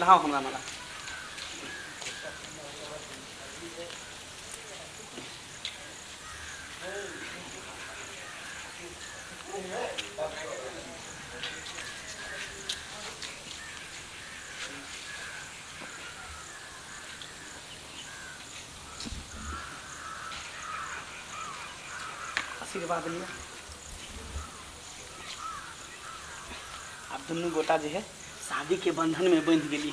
पेन्हाउ हमरा माला। आशीर्वाद लिअ। आब दुनू गोटा जे है शादीके बंधनमे बंधि गेली।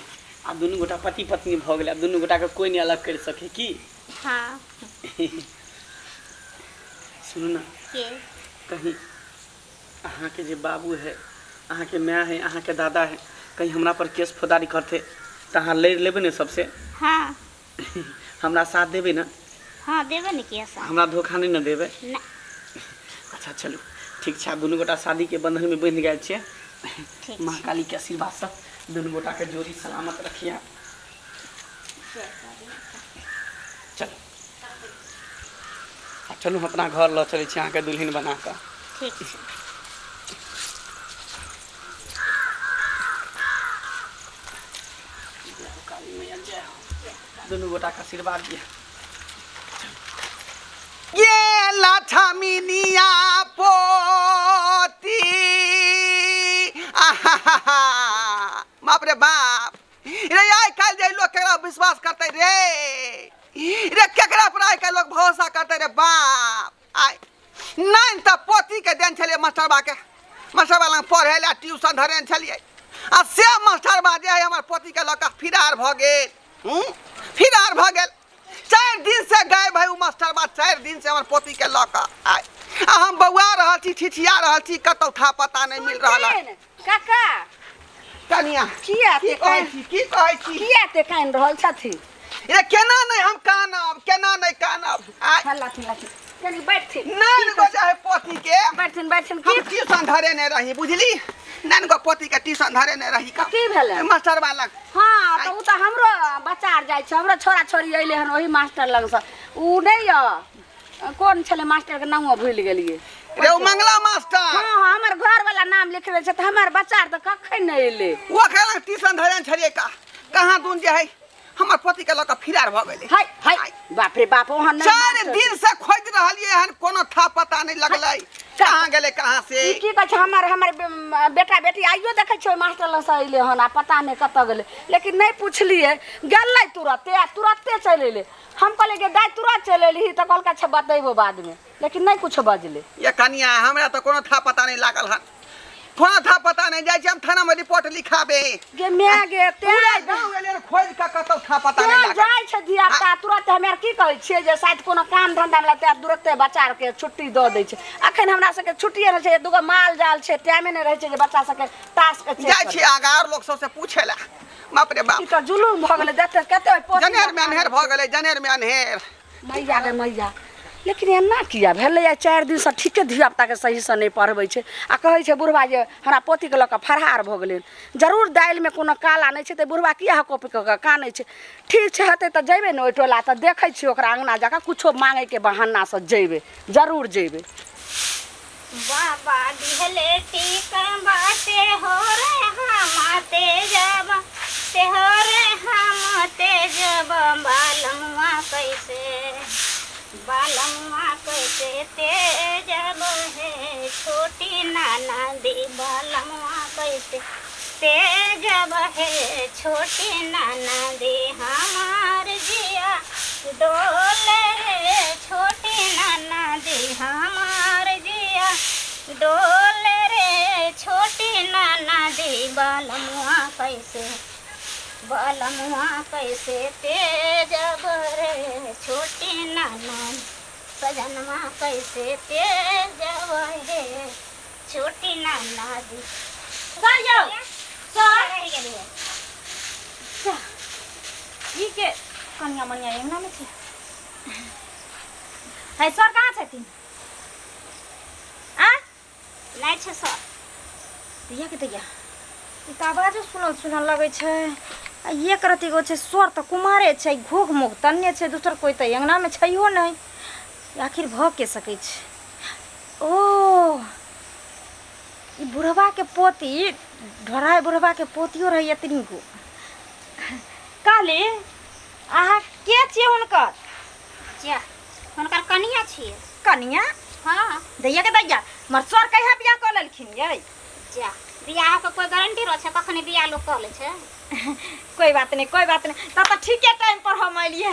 आब दुनू गोटा पति पत्नी भऽ गेलै। आब दुनू गोटाके कोइ नहि अलग करि सकै की। हाँ। सुनू ने, के कहीं अहाँके जे बाबू है, अहाँके माय है, अहाँके दादा है, कहीं हमरा पर केस फौदारी करते तऽ अहाँ लड़ि लेबै ने सबसे? हाँ। हमरा साथ देबै ने? हाँ, देबै ने। किया साथ? हमरा धोखा नहि ने देबै? ना। अच्छा चलू ठीक छै। आब दुनू गोटा शादीके बंधनमे बंधि गेल छियै। ठीक। माँ कालीके आशीर्वादसँ दुनू गोटाके जोड़ी सलामत रखिए। चलू, आ चलू हम अपना घर लऽ चलै छी अहाँके दुल्हन बना कऽ। ठीक छै। जय हो काली मैया, जय हो। दुनू गोटाके आशीर्वाद दिअ। ये लक्ष्मीनिया पोती, आहाहाहा, बाप रे बाप रे, आइ काल्हि जे लोग केकरा विश्वास करते रे, रे केकरा पर आइ काल्हि लोग भरोसा करते रे बाप। आइ नहि तऽ पोतीके देन छलियै मास्टरबा के, मास्टरबा लग पढ़ै लए ट्यूशन धरेने छलियै, आ से मास्टरबा जे है हमर पोतीके लऽ कऽ फिरार भऽ गेल। हूँ, फिरार भऽ गेल। 4 दिन से गायब है उ मास्टरबा, 4 दिन से हमर पोती के लऽ कऽ आइ, आ हम बौआ रहल छी, छिछिया रहल छी, कतौ था पता नहि मिल रहल है। काका। कनिया। किया की ते कहै छी, की कहै छी? किया ते कानि रहल छथिन? रे केना नहि हम कानब, केना नहि कानब? आइ हँ, लाथिन लाथिन, कनी बैठथिन। नान गो जे है पोती के। बैठथिन बैठथिन। हम की ट्यूशन धरे नहि रही, बुझली? नान गो पोती के ट्यूशन धरे नहि रही का। की भेलै? मास्टरबा लग। हाँ, तऽ ओ तऽ हमरो बच्चा आर जाइ छै, हमरो छोरा छोरी अयलै हन ओही मास्टर लगसँ। उ नहि यऽ, कोन छलै मास्टरके नामो भूलि गेलियै। रे ओ मंगला मास्टर। हाँ हाँ, हमर घर वाला नाम लिखने छै, तऽ हमर बच्चा आर तऽ कखन नहि अयलै। ओकरा लग ट्यूशन धरे छलियै का, कहाँ दून जे है हमर पोती के लऽ कऽ फिरार भऽ गेलै। हाय हाय, बाप रे बाप, ओहन नहि 4 मास्टर। दिन से खोजि रहलियै हन, कोनो था पता नहि लगलै, कहाँ गेलै कहाँ से। ई की कहै छै, हमर हमर बेटा बेटी आइयो देखै छियै मास्टर लगसँ अयलै हन, आ पता नहि कतऽ गेलै, लेकिन नहि पुछलियै। गेलै तुरते आ तुरते चलि अयलै। हम कहलियै गे दाइ, तुरत चलि एलही? तऽ कहलकै अच्छा बतेबो बादमे, लेकिन नहि कुछो बजलै। ये कनिया, हमरा तऽ कोनो था पता नहि लागल हन, कोनो था पता नहि। जाइ छी हम थानामे रिपोर्ट लिखाबे। गे माय गे, पूरा तें गाँव गेलियै खोजि कऽ, कतौ था पता नहि तें लागल। जाइ छै धिया पुता तुरत। हमे आर की कहै छियै जे शायद कोनो काम धंधा मे तें तुरते बच्चा आरके छुट्टी दऽ दै छै। अखन हमरा सबके छुट्टिए नहि छै, दूगो माल जाल छै, टाइमे नहि रहै छै जे बच्चा सबके तास के जाइ छी आगाँ आओर लोक सबसँ पूछे लए। बाप रे बाप, ई तऽ जुलुम भऽ गेलै। देखते कते ओहि पोती जनेर मे अन्हेर भऽ गेलै, जनेर मे अन्हेर। मैया गे मैया, लेकिन एना किया भेलै? आइ 4 दिनसँ ठीके धियापुताके सहीसँ नहि पढ़बै छै, आ कहै छै बुढ़बा जे हमरा पोतीके लऽ कऽ फरार भऽ गेलै। जरूर दालिमे कोनो काला नहि छै तऽ बुढ़बा किया हकोपि कऽ कऽ कानै छै? ठीक छै, हेतै तऽ जेबै ने ओहि टोला, तऽ देखै छियै ओकरा अङ्गना जा कऽ, किछो माङैके बहानासँ जेबै, जरूर जेबै। बाबा दिहले टीका बाटे हो रे हम तेजब ते हो रे हम तेजब, बालमुआ कैसे, बालमुआ कैसे तेजब हे छोटी नाना दी, बालमुआ कैसे तेजब हे छोटी नाना दी, हमार जिया डोले रे छोटी नाना दी, हमार जिया डोले रे छोटी नाना दी, बालमुआ कैसे, बालमुआ कैसे तेजब रे छोटी नाना, सजनवा कैसे तेजब हे छोटी नाना दी। सर यौ सर, रहि गेलियै। ई के कनिया मनिया एहना मे छै है? सर कहाँ छथिन? आ नहि छै सर। दैया के दैया, ई तऽ आवाजो सुनल सुनल लगै छै, आ एक रत्ती गो छै स्वर तऽ कुमारे छै, घोघ मोघ तन्ने छै, दोसर कोइ तऽ अङ्गनामे छैहो नहि। आखिर भऽ के सकै छै? ओ ई बुढ़बाके पोती, ढोढ़ाइ बुढ़बाके पोतियो रहै एतनी गो। कहली अहाँ के छियै हुनकर जा हुनकर कनिया छियै कनिया हाँ दैया के दैया हमर सर कहिया बियाह कऽ लेलखिन यै जा बियाह के कोई गारंटी रहै छै कखनी बियाह लोग कऽ लै छै कोई बात नहीं कोई बात नहीं तब तऽ ठीके टाइम पर हम एलियै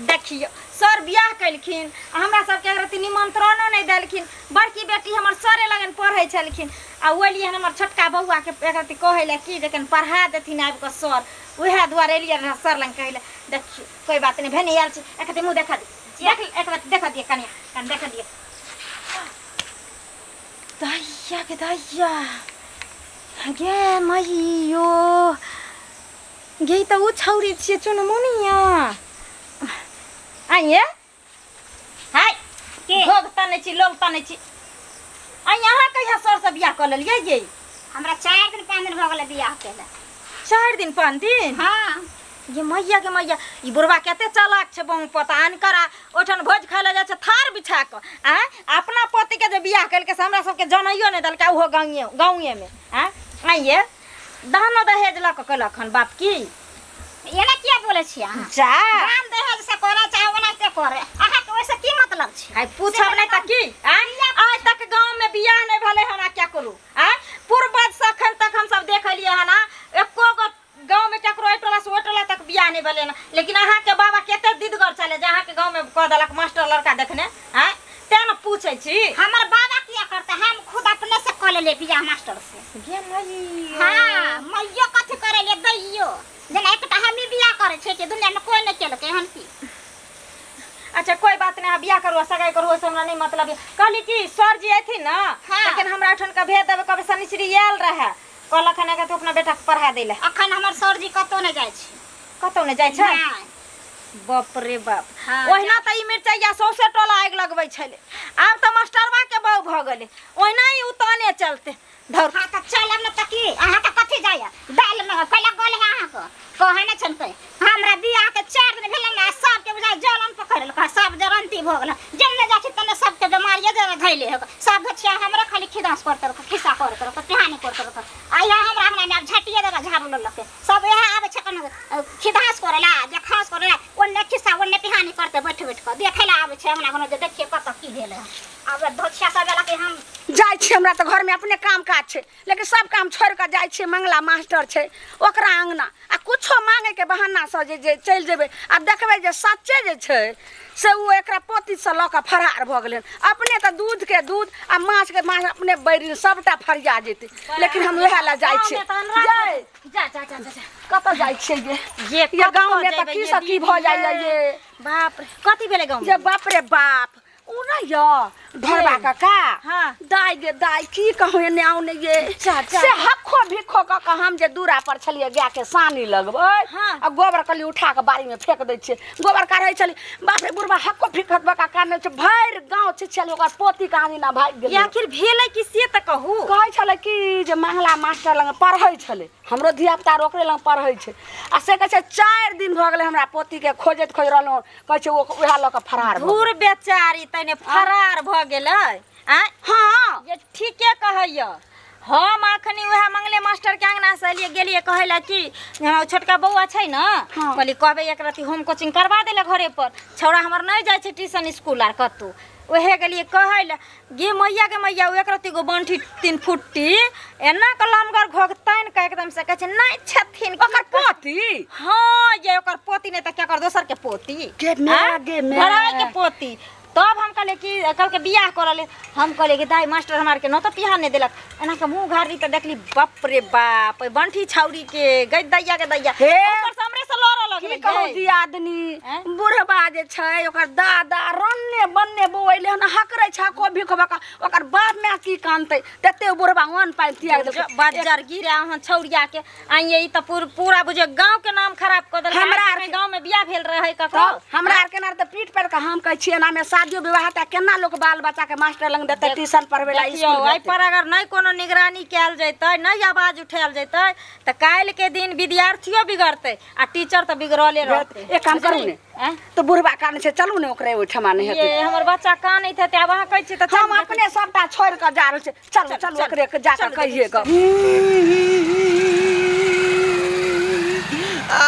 देखियौ सर बियाह केलखिन आ हमरा सबके एक रत्ती निमंत्रणो नहि देलखिन बड़की बेटी हमर सरे लगन पढ़ै छलखिन आ ओ एलियै हन हमर छोटका बौआके एक रत्ती कहै लए कि जे कनि पढ़ा देथिन आबि कऽ सर उएह दुआरे एलियै रहए सर लग कहै लए देखियौ कोई बात नहीं भेने आयल छी एक रत्ती मुँह देखा दियौ देख एक रत्ती देखऽ दिअ कनिया कनि देखऽ दिअ दैया के दैया गे मैयो गे ई तऽ उ छौरी छियै चुनमुनिया आइए हाय के घोघ तानै छी लोल तानै छी आइ अहाँ कहिया सर से बियाह कऽ लेलियै यै हमरा 4 दिन 5 दिन भऽ गेलै बियाह केला 4 दिन 5 दिन? हाँ। ये मैया के मैया, ई बुढ़वा कते चालाक छै बहु पता अनकर आ ओहिठाम भोज खाय लए जाइ छै थार बिछा कऽ आँय। अपना पतिके जे बियाह केलकै से हमरा सबके जनैयो नहि देलकै, ओहो गाँवे गाँवेमे आँय। आँय ये दानो दहेज लऽ कऽ केलक हन बाप की? एना किया बोलै छियै अहाँ? जा दान दहेज से करे चाहे ओनाहिते करे, अहाँके ओहिसँ की मतलब छै? आइ पूछब नहि तऽ की आँय? आइ तक गाँवमे बियाह नहि भेलै हन आ क्या करू आँय? पूर्वज से अखन तक हमसब देखलियै हन आ एको गो गाँवमे ककरो एहि टोला से ओहि टोला तक बियाह नहि भेलै हन, लेकिन अहाँके बाबा कते दिदगर छलै जे अहाँके गाँवमे कऽ देलक मास्टर लड़का देखने आँय, तें ने पूछै छी। हमर बाबा किया करतै? हम खुद अपने से कऽ लेलियै बियाह मास्टर से। गे मैया। हाँ, मैयो कथी करै लिए दैयो जेना एकटा हमही बियाह करै छियै कि दुनियामे कोइ नहि केलकै हन की? अच्छा कोई बात नहीं, अहाँ बियाह करू आ सगाई करू, ओहिसँ हमरा नहि मतलब यऽ। कहली कि सर जी अयथिन ने हाँ। तखन हमरा ओहिठाम के भेज देबै। कहबै शनिचरी आयल रहए, कहलक हन तू अपना बेटाके पढ़ा दै लए। अखन हमर सरजी कतहु नहि जाइ छै। कतहु नहि जाइ छै? नहि। बाप रे बाप। हाँ। ओहिना तऽ ई मिरचैया सौंसे टोला आगि लगबै छलै, आब तऽ मास्टरवा के बहु भऽ गेलै, ओहिना ही उताने चलते धर। हाँ तऽ चलब ने तऽ की अहाँके कथी जाइए दालि में कैला गल है? अहाँके कहै नहि छनि कोइ। हमरा बियाहके 4 दिन भेलै ने, सबके बुझाइ जलन पकड़ि लेलकै, सब जरंती भऽ गेल। जेन्ने जाइ छी तन्ने सबके बेमारिये जेना धैले है। सब छिया हमरा खाली खिदास करते रहो, खिस्सा करते रहो, पिहानी करते रहो। आ यहाँ हमरा अंगना में आब झटिए देबा झाड़ू लऽ के सब यहाँ आबै छै कन खिदास करे ला जे खास करे ला, ओन्ने खिस्सा ओन्ने पिहानी करते बैठ बैठ कऽ देखै ला आबै छै अंगना घरमे जे देखिए कतऽ की भेलै हन। आब धोछिया सब एला कि हम जाइ छियै, हमरा तऽ घरमे अपने काम काज छै, लेकिन सब काम छोड़ि कऽ जाइ छियै मंगला मास्टर छै ओकरा अङ्गना आ कुछो मांगैके बहानासँ जे जे चलि जेबै आ देखबै जे सच्चे जे छै से ओ एकरा पोतीसँ लऽ कऽ फरार भऽ गेलै हन। अपने तऽ दूधके दूध आ माछके माछ अपने बैरिन सबटा फरिया जेतै, लेकिन हम वएह लए जाइ छियै। जै जा जा जा जा जा। कतऽ जाइ छियै ये? ये ये गाँवमे तऽ की सब की भऽ जाइए ये। बाप रे, कथी भेलै गाँव? ये बाप रे बाप, ओ नहि यऽ ढोरबा काका? हाँ। दाइ गे दाइ, की कहूँ, एने आउ ने ये। जा, जा। से हक्खो भिक्खो कऽ कऽ हम जे दूरा पर छलियै गायके सानी लगबै आ गोबर कहलियै उठा कऽ बाड़ीमे फेंक दै छियै, गोबर काढ़ै छलियै, बाप रे बुढ़बा हक्को भिक्खत बका कानै छै, भरि गाँव छै छलै ओकर पोती कहानी ना भागि ये गेलै। आखिर भेलै कि से तऽ कहू। कहै छलै कि जे मंगला मास्टर लग पढ़ै छलै, हमरो धियापुता आर ओकरे लग पढ़ै छै आ से कहै छै 4 दिन भऽ गेलै हमरा पोतीके खोजैत खोज रहलहुँ, कहै छै ओ उएह लऽ कऽ फरार भऽ गेलै। धूर बेचारी, तने फरार भऽ गेलै आँय? हाँ। ये ठीके कहैया। हम अखनी वएह मंगले मास्टर के अंगना से एलियै, गेलियै कहै लए कि जे हमरा ओ छोटका बौआ छै ने, कहली कहबै एक रत्ती होम कोचिंग करवा दै लए घरे पर, छौड़ा हमर नहि जाइ छै ट्यूशन स्कूल आर कतहु। उएह गेलियै कहै लए। गे मैया गे मैया, ओ एक रत्ती गो बंठी 3 फुट्टी एना कऽ लमगर घोघ तानि कऽ एकदम से कहै छै नहि छथिन। ओकर पोती? हाँ ये ओकर पोती नहि तऽ केकर दोसर के पोती? गे माय, आँय? गे माय। घराय के पोती। तब हम कहलियै कि कहलकै बियाह करऽ ले। हम कहलियै कि दाइ, मास्टर हमरा आरके नौतो पिहा नहि देलक। एना के मुँह घारली तऽ देखली बाप रे बाप, ओहि बंठी छौरी के गै दैया गे दैया। हे। ऊपर से हमरे से लड़ऽ की लगलै। कहू गै। दियादनी, आँय? बुढ़बा जे छै ओकर दादा रन्ने बन्ने बौएले हन, हकरै छै हको भिखो बका, ओकर बाप माय की कानतै? तते बुढ़बा अन्न पानि त्याग देलकै। बज्जर गिरा अहाँ छौरिया के। आइए ई तऽ पूरा बुझे गाँव के नाम खराब कऽ देलकै। हमरा आइ आरके- तक गाँव में बियाह भेल रहै ककरो? तब हमरा आर केना तऽ पीट पर के हम कहै छियै एनामे शादियो विवाह हेतै, केना लोक बाल बच्चा के मास्टर लग देतै ट्यूशन पढ़बै ला? देखियौ, स्कूल एहि पर अगर नहि कोनो निगरानी कयल जेतै, नहि आवाज उठायल जेतै तऽ काल्हि के दिन विद्यार्थियो बिगड़तै आ टीचर तऽ बिगड़ले रहतै। एक काम करू ने। आँय? तऽ बुढ़बा कानै छै, चलू ने ओकरे ओहिठमा, नहि हेतै। ये हमर बच्चा कानैत हेतै, आब अहाँ कहै छियै तऽ हम चलू। अपने सबटा छोड़ि कऽ जा रहल छी, चलू चलू, ओकरे जा कऽ चलू, कहिए कऽ। आ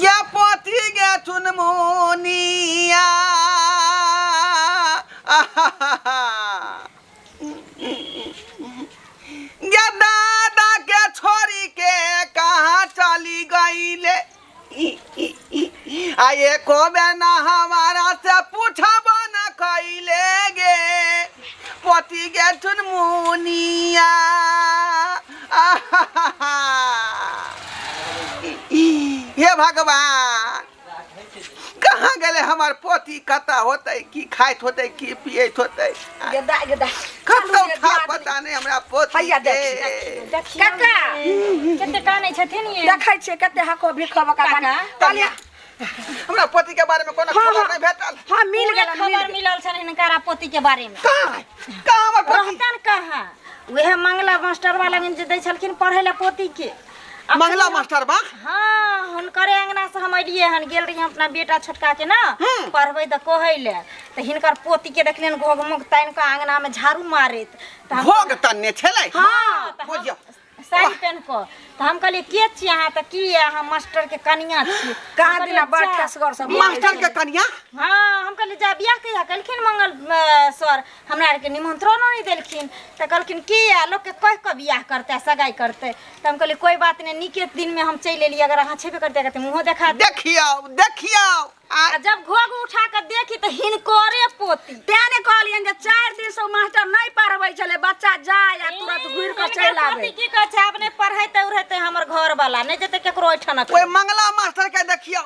गे पोती गे चुनमुनिया गे दादा के छोरी के कहाँ चली गईले आ एको बेना हमारा से पूछबो न कैले गे पोती गे चुनमुनिया। हे भगवान, कहाँ गेलै हमर पोती? कतऽ होतै, की खाइत होतै, की पियैत होतै, गेदा गेदा कतौ था पता नहि हमरा पोती हैया के। देखी। काका कते कानै छथिन ये? देखै छियै कते हको भिखो बका काका। कहलियै हमरा पोती के बारे में कोनो हाँ, खबर हाँ। नहीं भेटल? हाँ, मिल पूरे गेल। खबर मिलल छनि हिनकर पोती के बारे में। कहाँ कहाँ हमर पोती? रहतन कहाँ, उहे मंगला मास्टरवा लगिन जे दै छलखिन पढ़ै लए पोती के। मंगला मास्टर बा? हाँ, हुनकरे अंगना से हम अलियै हन। गेल रहियै हम अपना बेटा छोटका के ना पढ़बै तऽ कहै लए, तऽ हिनकर पोती के देखलियनि घोघ मोघ तानि कऽ अंगना में झाड़ू मारैत। तऽ हम भोग तन्ने छलै? हाँ, तऽ हम बुझियौ। साड़ी पहन कऽ, तऽ हम कहलियै के छियै अहाँ? तऽ की अहाँ मास्टर के कनिया छियै? कहाँ हम दिना कहलियै, बड़ जा। ठेसगर सब। मास्टर के कनिया? हाँ, हम कहलियै जा, बियाह कहिया केलखिन मंगल सर? हमरा आरके निमंत्रणो नहि देलखिन। तऽ कहलखिन की आ लोकके कहि कऽ बियाह करतै आ सगाइ करतै। तऽ हम कहलियै कोइ बात नहि, नीके दिनमे हम चलि एलियै, अगर अहाँ छेबे करतै तऽ मुँहो देखा देब। देखियौ देखियौ आ आ जब घोघ उठा कऽ देखी तऽ हिनकरे पोती। तें ने कहलियनि जे 4 दिन से ओ मास्टर नहि पढ़बै छलै, बच्चा जाय आ तुरंत घुरि कऽ हिनकर चलि आबै। पोती की कहै छै, आब नहि पढ़ेतै उढ़ेतै हमर घर वाला, नहि जेतै केकरो ओहिठाम। ओहि मंगला मास्टर के देखियौ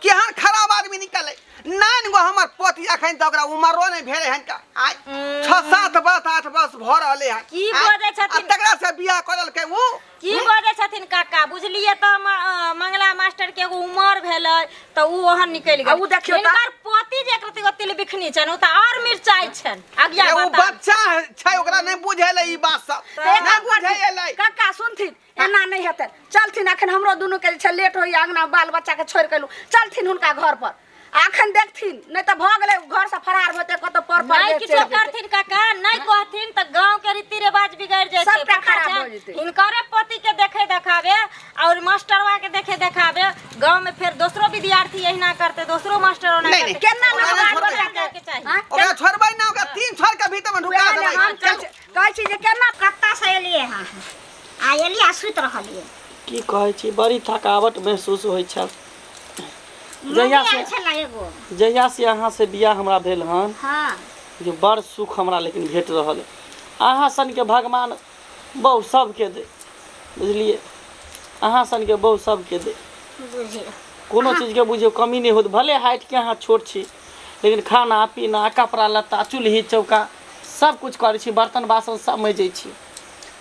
केहन खराब आदमी निकले। नाइन गो हमर पोती, अखन तऽ ओकरा उमरो नहि भेलै हन का, आइ 6 7 वर्ष 8 वर्ष भऽ रहलै हन। की आइ, बजै छथिन? आ तकरा से बियाह कऽ लेलकै उ। की बजै छथिन काका, बुझलियै तऽ मंगला मास्टर के एगो उमर भेलै तऽ उ ओहन निकलि आ गेल। उ देखियौ तऽ- हिनकर पोती जे एक रत्ती गो तिलबिखनी छनि, उ तऽ आओर मिरचाइ छनि अगिया रे, उ बताउ। बच्चा छै, ओकरा नहि बुझेलै ई बात सब, नहि बुझेलै। काका सुनथिन, एना नहि हेतै, चलथिन। अखन हमरो दुनू के जे छै लेट होइया, अंगना बाल बच्चा के छोड़ि के एलहुँ, चलथिन हुनका घर पर आ अखन देखथिन, नहि तऽ भऽ गेलै घर से फरार होते कतौ पर पर नहि जे किछो चलि जेतै। करथिन काका, नहि कहथिन तऽ गांव के रीति रिवाज बिगड़ि जेतै, सबटा पता खराब छै? भऽ जेतै। हिनकरे पोती के देखे देखाबे और मास्टरवा के देखे देखाबे, गांव में फेर दोसरो विद्यार्थी एहिना करते, दोसरो मास्टर ओना नहीं, करते। नहीं। केना ओकरा लोक नहि बाल छोड़बै। बच्चा के चाही। आँय? ओकरा छोड़बै ना, ओकरा 3 छोड़ के भीतर में ढुका वएह ने देबै। हम कहै छी जे केना कत्ता से एलियै हँ आ एलियै आ सुति रहलियै। की कहै छी, बड़ी थकावट महसूस होइ छल। जहिया मम्मी से आयल छलै एगो। जहिया से अहाँ से बियाह हमरा भेल हन, हाँ, जे बड़ सुख हमरा लेकिन भेट रहल है। अहाँ सनके भगवान बहु सबके दे, बुझलियै, अहाँ सनके बहु सबके दे। बुझियौ कोनो चीजके बुझियौ कमी नहि होत, भले हाइटके अहाँ छोट छी, लेकिन खाना पीना कपड़ा लत्ता चूल्ही चौका सब कुछ करै छी, बर्तन बासन सब मजै छी।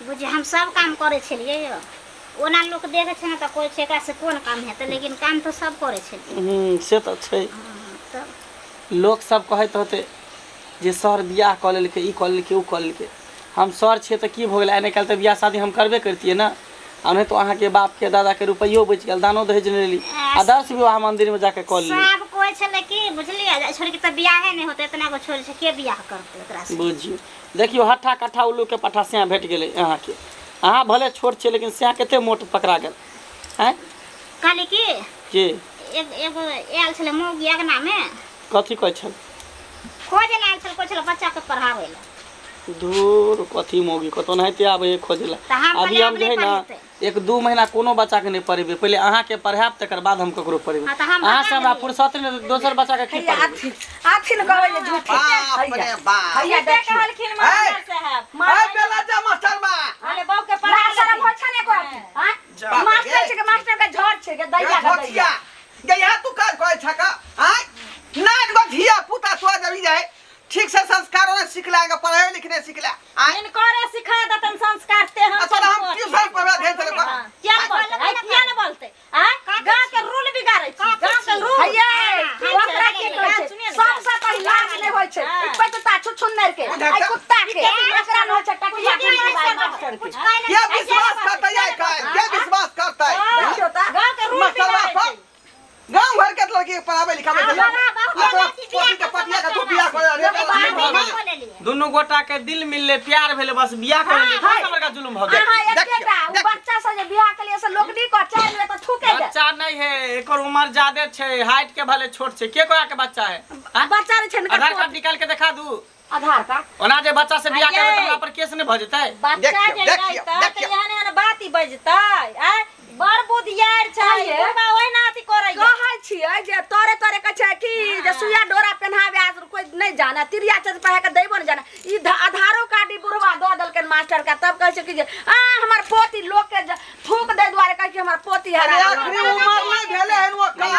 बुझियौ हम सब काम करै छलियै यौ। ओना लोक देखै छै ने तऽ कहै छै एकरा से कोन काम हेतै, लेकिन काम तऽ सब करै छलियै। से तऽ छै। तऽ लोक सब कहैत होतै जे सर बियाह कऽ लेलकै, ई कऽ लेलकै, ओ कऽ लेलकै। हम सर छियै तऽ की भऽ गेलै, आइ ने काल्हि तऽ बियाह शादी हम करबे करतियै ने। आ नहि तऽ अहाँके बापके दादाके रुपैयो बचि गेल, दानो दहेज नहि लेली, आदर्श विवाह मन्दिरमे जाके कऽ लेली। सब कहै छलै कि बुझलियै जे छोड़ि के तऽ बियाहे नहि होतै, एतना गो छोड़ि छै के बियाह करतै एकरा से। बुझियौ देखियौ, हट्ठा कट्ठा उल्लूके पट्ठा सएह भेट गेलै अहाँके। अहाँ भले छोट छियै लेकिन सएह कते मोट पकड़ा गेल। आँय कहली कि के एक एगो आयल छलै मौगी अंगना में। कथी कहै छल? खोजे लए आयल छल, कहै छल बच्चा के पढ़ाबै लए। दूर कथी मौगी कतौ नहिते आबै है खोजै लए। तऽ हम अभी कहलियै हम आब जे है नहि ने पढ़ेतै। 1-2 महीना कोनो बच्चा के नहि पढ़ेबै, पहिले अहाँके पढ़ायब तकर बाद हम ककरो पढ़ेबै। हाँ, तऽ हम अहाँ से भगा हमरा देलियै। फुर्सत नहि, दोसर बच्चा के की हैया पढ़ेबै? आथिन आथिन कहबै जे झूठे। बाप रे बाप। हैया ठीके देखियौ। कहलखिन मास्टर साहब। ऐ बेला जा मास्टर बा। अरे बहू के पढ़ा लाज शरम लेथिन। होइ छै ने एको रत्ती? आँय? बाप रे। मास्टर छै के मास्टर के झड़ छै के दैया के दैया। धिया गे, यहाँ तू काज करै छक? आँय, नाइन गो धिया पुता तोरा जब जाए ठीक से संस्कारो नहि सिखला, पढ़ाई लिखने सिखला। आँय हिनकरे सिखा देतन संस्कार ते हम आ तोरा हम ट्यूशन पढ़ा भेज देलक। किया ने बोलतै? आँय, किया ने बोलतै? आँय, गाँव के रूल बिगाड़ै छी, गाँव के रूल। हैया, हाँ, ओकरा की कहै छै? सुनिए ने, सबसँ पहिल लाज नहि होइ छै। हाँ। ई पैतुता छुछुन्नर के, उधर एहि से- कुत्ता के, एकरा नहि होइ छै टकिया टुकड़ी मास्टर के। के विश्वास करतै आइ काल्हि? के विश्वास करतै? देखियौ तऽ। गाँव के रूल मास्टरवा बिगाड़ै सब छै। गाँव घर के लड़की के पढ़ाबै लिखाबै छै। बाबा, बहुत आ तोरा पोती के पतिया के तू बियाह कर रे दुनू गोटा के दिल मिलले प्यार भेले बस बियाह कर लेलिए कोन सा बड़का जुलुम भऽ गेल अहाँ देखियौ, एकेटा उ देखियौ। बच्चा सब जे बियाह के लिए से लोक नहीं कह चारि बेर तऽ थूके दे बच्चा नहीं है एकर उम्र ज्यादा छै हाइट के भले छोट छै के कोया के बच्चा है आँ? बच्चा रे छै ने आधार कार्ड निकाल के देखा दू आधार कार्ड ओना जे बच्चा से बियाह करबै तऽ आये। हमरा पर केस नहि भऽ जेतै बच्चा देखियौ, जे देखियौ, रहतै तऽ देखियौ। एहन एहन बात ही बजतै आय बड़ बुधियार छै आये। बुढ़बा ओहिना अथी करैया कहै छियै जे तोरे तोरे कहै छै कि जे सुइया डोरा पेन्हाबे आज कोई नहीं जाने तिरिया चल पढ़ा के दैबो नहीं जाने ई आधारो कार्ड ई बुढ़वा दऽ देलकनि मास्टर के तब कहै छै कि जे आ हमर पोती लोक के थूक दै दुआरे कहै कि हमर पोती अरे हरा आखिरी उम्र नहीं भेले हन ओकर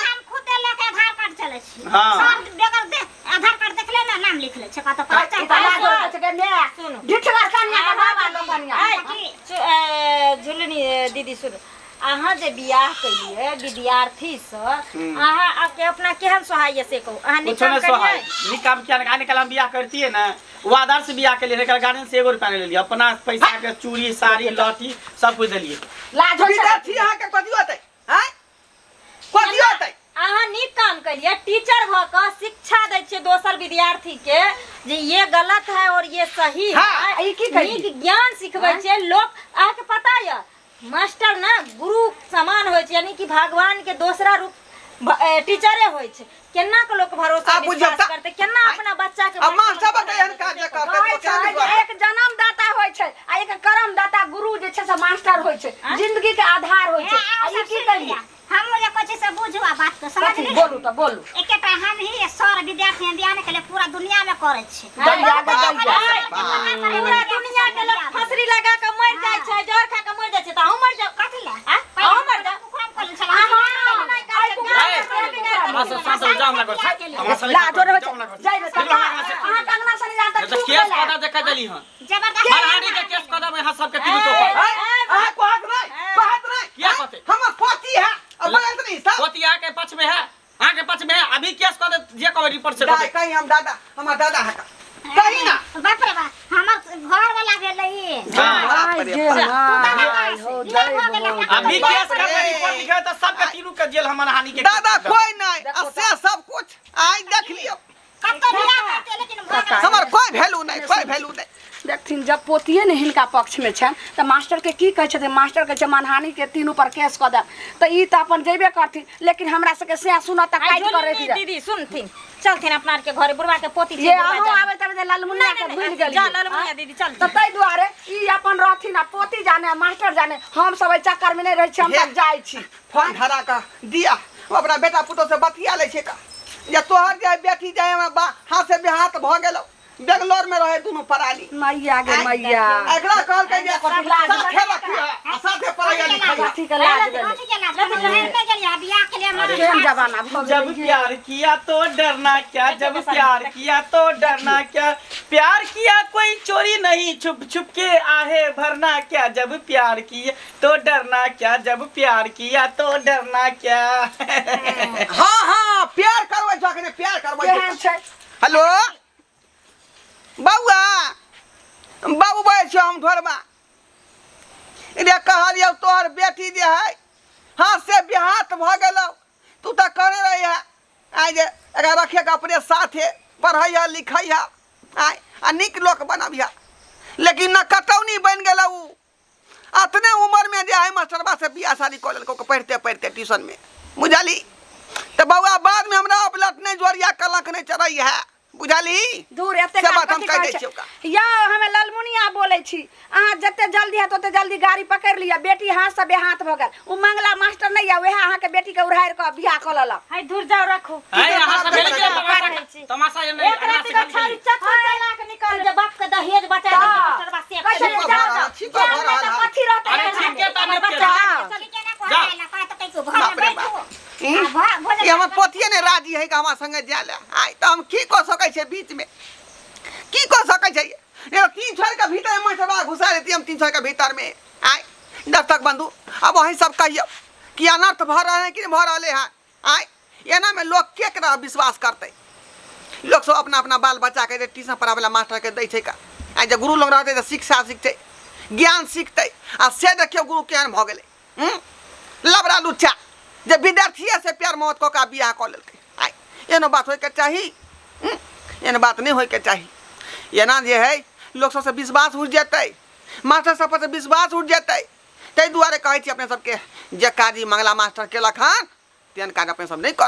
हम खुदे लेके आधार कार्ड चलै छी हाँ। सब बेगर दे आधार कार्ड देखले ना नाम लिख ले छै कतऽ पता ई तऽ लाज होइ छै के ने सुनू। ढिठगर कनिया के बाबा लोग कनिया झुलनी दीदी सुनू अहाँ जे बियाह केलियै विद्यार्थीसँ अहाँ के अपना केहन सोहाइए से कहू अहाँ नीक कुछो काम नहीं सोहाय करियै नीक काम किया नहीं निकाल हम बियाह करतिए ना वो आधार से बियाह के लिए निकाल गार्जियन से एगो रुपया नहीं लेलिए अपना पैसा के चूड़ी साड़ी लहठी सब कुछ देलिए लाज होइ छै विद्यार्थी अहाँ के कथी होतै हैं कथी होतै अहाँ नीक काम केलियै टीचर भऽ कऽ शिक्षा दै छियै दोसर विद्यार्थी के जे ये गलत है और ये सही हाँ, है ई की कहियै? नीक ज्ञान सिखबै छियै लोक अहाँके पता यऽ मास्टर ने गुरु समान होइ छै यानी कि भगवान के दोसरा रूप टीचरे होइ छै केना के लोक भरोसा आब बुझियौ विश्वास तऽ- करतै केना अपना बच्चा के आ मास्टर बता एहन काज जे करतै कहै तऽ केना छै जे विश्वास एक जन्मदाता होइ छै आ एक कर्मदाता गुरु जे छै से मास्टर होइ छै जिंदगी के आधार होइ छै आ ई की कहियै हम जे कहै छी से बुझू आ बात के समझ कथी गेली बोलू तऽ बोलू एकेटा हम ही सर विद्यार्थी हम बियाह के लिए पूरा दुनिया में करै छी दैया गे दैया पूरा दुनिया के लोग फसरी लगा के मर जाइ छै जहर खा के मर जाइ छै तऽ अहूँ मर जाउ कथी ले अहूँ मर जाउ लाजो रहै छै जाइ रे काका अहाँ के अंगना से नहि जान तऽ तो थूक केस देला कदा देखा देली हन जबरदस्ती मारहानी के केस कदा में यहाँ सबके तीनों तो पर अहाँ कहत नहीं कहत नहीं किया कहते? हमर पति है अब बोलत नहीं सब पोती आके पक्ष में है आके पक्ष में है अभी केस कह दे जे कहबे रिपोर्ट से दाय कहीं हम दादा हमर दादा है का कहीं ना बाप रे बाप हमर घर वाला भेलै ई हाँ। बाप रे बाप। आइ हो दै हो अभी केस कर रे। रिपोर्ट लिखे तो सबके तीनों के जेल हमर हानि के दादा कोई नहीं आ से सब कुछ आइ देख लियो कतौ बियाह करतै लेकिन भऽ गेल। हमर कोई वैल्यू नहीं कोई वैल्यू नहीं देखथिन जब पोतिए ने हिनका पक्षमे छनि तऽ मास्टरके की कहै छथिन मास्टर कहै छै मानहानिके तीनू पर केस कऽ देब तऽ ई तऽ अपन जेबे करथिन लेकिन हमरा सबके सएह सुनत तऽ काटि कऽ रखि जायत दीदी सुनथिन चलथिन अपना आरके घरे बुढ़वा के पोती छै ये बुढ़वा अहूँ जाने। आबै तब ललमुनिया के नहीं, भूलि नहीं, गेलियै जा ललमुनिया दीदी चल तऽ ताहि दुआरे ई अपन रहथिन आ पोती जाने आ मास्टर जाने हम सब एहि चक्करमे नहि रहै छी हम सब जाइ छी फोन धरा कऽ दिया हम अपना बेटा पुतोह से बतिया लै छै का जे तोहर जे बेटी जाय हमरा बा हाथ से बेहाथ भऽ गेलौ बेंगलोर में रहे दुनू पराली मैया गे मैया एकरा कहलकै जे कथी लाज साथे रखिह आ साथे पढ़ैया लिखैया कथी के लाज गेलै कथी के लाज हम नहि गेलियै बियाह के लिए हमर केहन जमाना भऽ जब गेलै प्यार किया तो डरना क्या जब प्यार किया तो डरना क्या प्यार किया कोई चोरी नहीं छुप छुप के आहे भरना क्या जब प्यार किया तो डरना क्या जब प्यार किया तो डरना क्या हाँ हाँ प्यार करबै छौ अखने प्यार करबै केहन छौ छै हेलो बौआ बाबू बजै छियौ हम ढोरबा रे कहलियौ तोहर बेटी जे है हाथ से बेहाथ भऽ गेलौ तू तऽ कहने रही है आइ जे एकरा रखिएके अपने साथे पढ़ैह लिखैह आइ आ नीक लोक बनबिह लेकिन न कतौनी बनि गेलौ उ अतने उमरमे जे है मास्टरबा से बियाह शादी कऽ लेलकै ओकर पढ़िते पढ़िते ट्यूशनमे बुझलही तऽ बौआ बादमे हमरा अपलट नहि जोड़िया कलंक नहि चढ़ै है बुझलही दूर एते से काल बात हम कथी कहि कहै दै छै? छियौ का यौ हमे ललमुनिया बोलै छी अहाँ जते जल्दी हैत ओते जल्दी गाड़ी पकड़ि लिअ बेटी हाथ से बेहाथ भऽ गेल ओ मंगला मास्टर नहि यऽ वएह अहाँके बेटीके उड़ारि कऽ बियाह कऽ लेलक हाय दूर जाओ रखू है यहाँ सब भेलै कि रहै छी। तमाशा ये नहीं एक राति के छाड़ी चक्कर चला के निकल जे बाप के दहेज बचा दे मास्टरबा से कहै छै, छिको जाओ, भऽ रहल, छिको भऽ रहल तऽ है। कथी रहतै अरे ठीक है ताने बच्चा जा। बाप रे बाप ई हमर पोतिए नहि राजी है कि हमरा संगे जाय लए आइ तऽ हम की कऽ सकै छियै बीचमे की कऽ सकै छियै ये तीन छोड़ के भीतर में मास्टरबा घुसा देती हम तीन छोड़ के भीतर में आइ दर्शक बंधु अब वही सब कहियौ कि अनर्थ भऽ रहल है कि नहि भऽ रहले है आइ एना में लोग केकरा विश्वास करतै लोक सब अपना अपना बाल बच्चाके जे ट्यूशन पढ़ाबै मास्टरके दै छै का आइ जे गुरु लग रहतै तऽ शिक्षा सिखतै ज्ञान सिखतै आ से देखियौ गुरु केहन भऽ गेलै लबड़ा लुच्चा जे विद्यार्थिए से प्यार मोहब्बत कऽ कऽ बियाह कऽ लेलकै आइ एहनो बात होइके चाही? एहन बात नहि होइके चाही। एना जे है लोक सबसँ विश्वास उठि जेतै, मास्टर सब पर से विश्वास उठि जेतै। ताहि दुआरे कहै छी अपने सबके, जे काज ई मंगला मास्टर केलक हन तेहन काज अपने सब नहि करब।